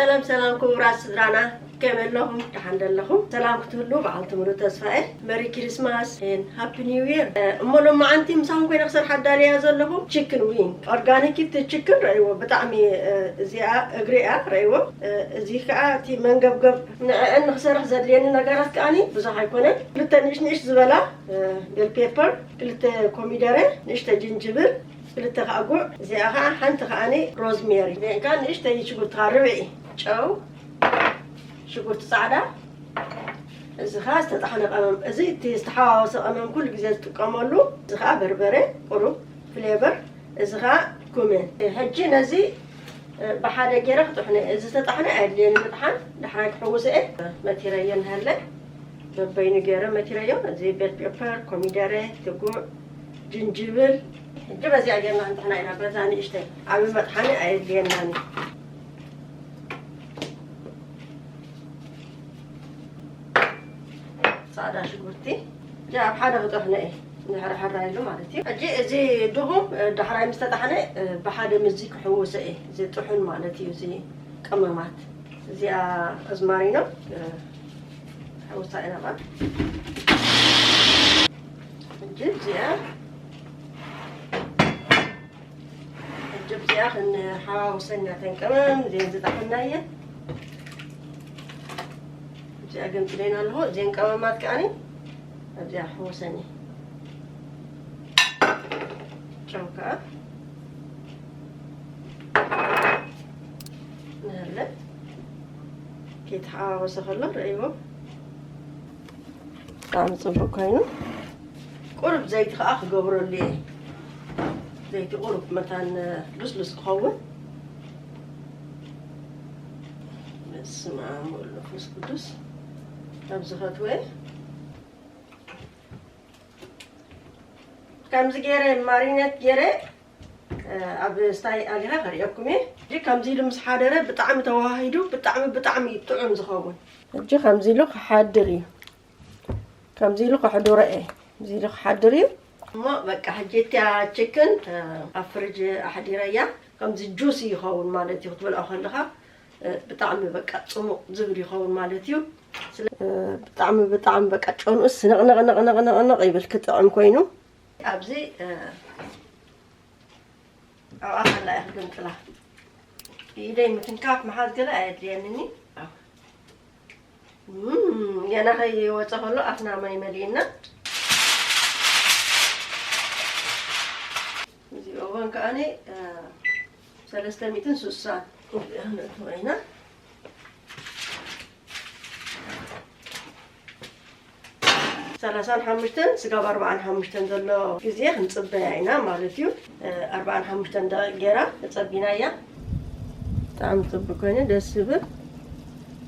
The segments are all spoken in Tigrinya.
ሰላም ሰላም ክቡራት ስድራና፣ ከመይ ኣለኹም? ደሓን ዶ ኣለኹም? ሰላም ክትህሉ በዓልቲ ሙሉእ ተስፋ እየ። መሪ ክሪስማስ ኤን ሃፒ ኒው ይር። እሞ ሎማዓንቲ ምሳኹም ኮይነ ክሰርሓ ኣዳልያ ዘለኹ ቺክን ዊንግ ኦርጋኒክ። እቲ ቺክን ረእይዎ፣ ብጣዕሚ እዚኣ እግሪ እያ፣ ረእይዎ። እዚ ከዓ እቲ መንገብገብ ንዕአን ንክሰርሕ ዘድልየኒ ነገራት ከዓኒ ብዙሕ ኣይኮነን። ክልተ ንእሽ ንእሽ ዝበላ ቤል ፔፐር፣ ክልተ ኮሚደረ፣ ንእሽተ ጅንጅብል፣ ክልተ ከዓ ጉዕ፣ እዚኣ ከዓ ሓንቲ ከዓኒ ሮዝሜሪ፣ እዚኣ ከዓ ንእሽተይ ሽጉርቲ ከዓ ርብዒ፣ ጨው፣ ሽጉርቲ ፃዕዳ፣ እዚ ከዓ ዝተጣሕነ ቀመም። እዚ እቲ ዝተሓዋወሰ ቀመም ኩሉ ግዜ ዝጥቀመሉ። እዚ ከዓ በርበረ፣ ቁሩብ ፍሌቨር፣ እዚ ከዓ ኩሜን። ሕጂ ነዚ ብሓደ ገይረ ክጥሕነ እየ። እዚ ዝተጣሕነ ኣየድልየኒ ምጥሓን፣ ዳሕራይ ክሕውስ እየ። መቲረዮ ንሃለ በበይኑ ገይረ መቲረዮ። እዚ ቤል ፔፐር፣ ኮሚደረ፣ ትጉዕ፣ ጅንጅብል። ሕጂ በዚኣ ጌርና ክንጥሕና ኢና። በዛ ንእሽተይ ዓቢ መጥሓኒ ኣየድልየናን እዩ። ፃዕዳ ሽጉርቲ ሕጂ ኣብ ሓደ ክጠሕነ እየ፣ እንድሕር ሕራ ኢሉ ማለት እዩ። ሕጂ እዚ ድኹም ዳሕራይ ምስ ተጣሕነ ብሓደ ምስዚ ክሕውሰ እየ። እዚ ጥሑን ማለት እዩ፣ እዚ ቀመማት። እዚኣ ኣዝማሪኖ ሕውሳ ኢና ባ። ሕጂ እዚኣ ሕጂ እዚኣ ክንሓዋውሰን ኢና ተን ቀመም እዚአን ዝጠሓናየን። እዚኣ ገንጽለይና ኣለኹ። እዚአን ቀመማት ከዓኒ ኣብዚኣ ሕውሰን እየ። ጨው ከዓ ንሃለ። ከይተሓዋወሰ ከሎ ረእይዎ። ብጣዕሚ ጽቡቅ ኮይኑ። ቁሩብ ዘይቲ ከዓ ክገብረሉ እየ። ዘይቲ ቁሩብ መታን ልስሉስ ክኸውን። በስመ ኣብ ወወልድ ወመንፈስ ቅዱስ። ኣብ ዝኸትወ ከምዚ ገይረ ማሪነት ገይረ ኣብ ስታይ ኣሊኻ ከርእየኩም እየ። ሕጂ ከምዚ ኢሉ ምስ ሓደረ ብጣዕሚ ተዋሂዱ፣ ብጣዕሚ፣ ብጣዕሚ ጥዑም ዝኸውን። ሕጂ ከምዚ ኢሉ ክሓድር እዩ። ከምዚ ኢሉ ከሕድሮ እየ። ከምዚ ኢሉ ክሓድር እዩ። እሞ በቃ ሕጂ እቲያ ችክን ኣብ ፍሪጅ ኣሕዲረያ። ከምዚ ጁሲ ይኸውን ማለት እዩ። ክትበልዖ ከለኻ ብጣዕሚ በቃ ጽሙቕ ዝብል ይኸውን ማለት እዩ። ስለ-፣ ብጣዕሚ፣ ብጣዕሚ በቃ ጨንኡስ ንቕንቕ፣ ንቕንቕ፣ ንቕንቕ ይብል ክጥዕም ኮይኑ። ኣብዚ ኣብኣ ከላ እየ ክግምጥላ። ብኢደይ ምትንካፍ ምሓዝ ገለ ኣየድልየንኒ። እም፣ ገና ከይወፀ ከሎ ኣፍና ማይ መሊእና። እዚ ኦቨን ከዓኒ፣ እ፣ ሰለስተ ሚእትን ስሳን እዚኣ ነእትዋ ኢና። ሰላሳን ሓሙሽተን ስጋብ ኣርባዓን ሓሙሽተን ዘሎ ግዜ ክንጽበያ ኢና ማለት እዩ። እ፣ ኣርባዓን ሓሙሽተን ደቂቕ ገይራ ተጸቢናያ። ብጣዕሚ ጽቡቅ ኮይኑ ደስ ዝብል።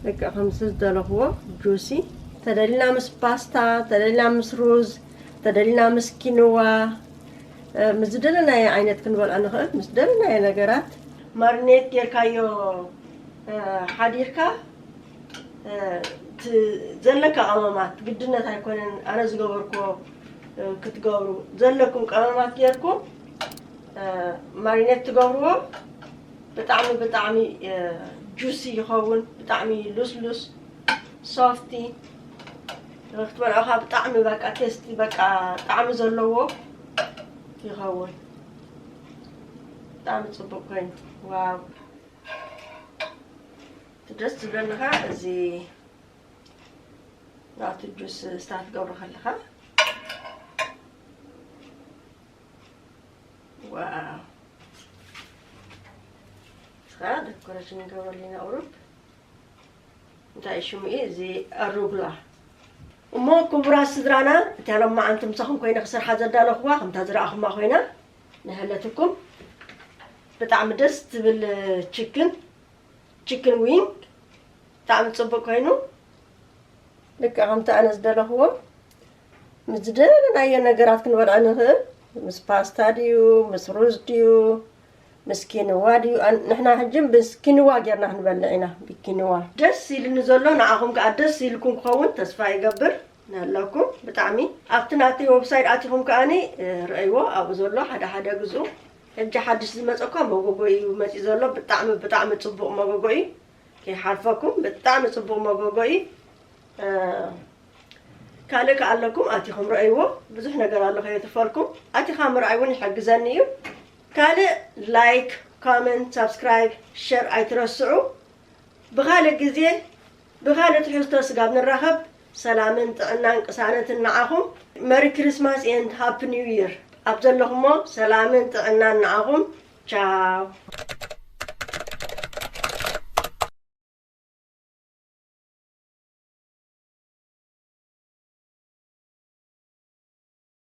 በቃ ከምዚ ዝደለኽዎ ጁሲ። ተደሊና ምስ ፓስታ፣ ተደሊና ምስ ሩዝ፣ ተደሊና ምስ ኪንዋ፣ እ፣ ምስ ዝደለናዮ ዓይነት ክንበልዖ ንኽእል። ምስ ዝደለናዮ ነገራት ማሪኔት ጌርካዮ፣ እ፣ ሓዲርካ፣ እ፣ እቲ ዘለካ ቀመማት ግድነት ኣይኮነን፣ ኣነ ዝገበርኩዎ፣ እ፣ ክትገብሩ ዘለኩም ቀመማት ጌርኩም፣ እ፣ ማሪኔት ትገብርዎ። ብጣዕሚ፣ ብጣዕሚ፣ እ፣ ጁሲ ይኸውን፣ ብጣዕሚ ሉስሉስ፣ ሶፍቲ፣ ክትበልዖ ከዓ ብጣዕሚ በቃ ቴስቲ፣ በቃ ጣዕሚ ዘለዎ ይኸውን። ብጣዕሚ ጽቡቅ ኮይኑ። ዋው። እቲ ደስ ዝብለኒ ከዓ እዚ ናቱ ጁስ ስታት ትገብሮ ከለኻ። ዋው። እስኻ ደኮሬሽን ንገብረሉ ኢና ቁሩብ። እንታይ ሽሙ እዩ እዚ? ኣሩግላ። እሞ ክቡራት ስድራና፣ እቲኣ ሎማዓንቲ ምሳኹም ኮይነ ክሰርሓ ዘዳለኹዋ፣ ከምታ ዝረኣኹማ ኮይና፣ ንሃለትኩም ብጣዕሚ ደስ ትብል ችክን፣ ችክን ዊንግ፣ ብጣዕሚ ጽቡቅ ኮይኑ፣ ልክዕ ከምቲ ኣነ ዝደለኽዎ፣ ምስ ዝደለናዮ ነገራት ክንበልዖ ንኽእል። ምስ ፓስታ ድዩ፣ ምስ ሩዝ ድዩ፣ ምስ ኪንዋ ድዩ? ኣን-፣ ንሕና ሕጂ ምስ ኪንዋ ጌርና ክንበልዕ ኢና፣ ብኪንዋ። ደስ ኢሉኒ ዘሎ፣ ንዓኹም ከኣ ደስ ኢልኩም ክኸውን ተስፋ ይገብር። ኣለኩም ብጣዕሚ። ኣብቲ ናተይ ወብሳይት ኣቲኹም ከኣኒ፣ እ፣ ረእይዎ፣ ኣብኡ ዘሎ ሓደ ሓደ ግዝኡ። ሕጂ ሓድሽ ዝመጸ እኳ መጎጎ እዩ መጺኡ ዘሎ፣ ብጣዕሚ፣ ብጣዕሚ ጽቡቕ መጎጎ እዩ። ይሓልፈኩም። ብጣዕሚ ጽቡቕ መጎጎ እዩ። ካልእ ከኣለኩም ኣቲኹም ረእይዎ። ብዙሕ ነገር ኣሎ ከየትፈልኩም፣ ኣቲኻ ምርኣይ እውን ይሕግዘኒ እዩ። ካልእ like, comment, subscribe, share ኣይትረስዑ። ብኻልእ ግዜ ብኻልእ ትሕዝቶ ስጋብ ንራኸብ፣ ሰላምን ጥዕናን ቅሳነትን ንዓኹም። Merry Christmas and Happy New Year። ኣብ ዘለኹሞ ሰላምን ጥዕናን ንዓኹም። ቻው።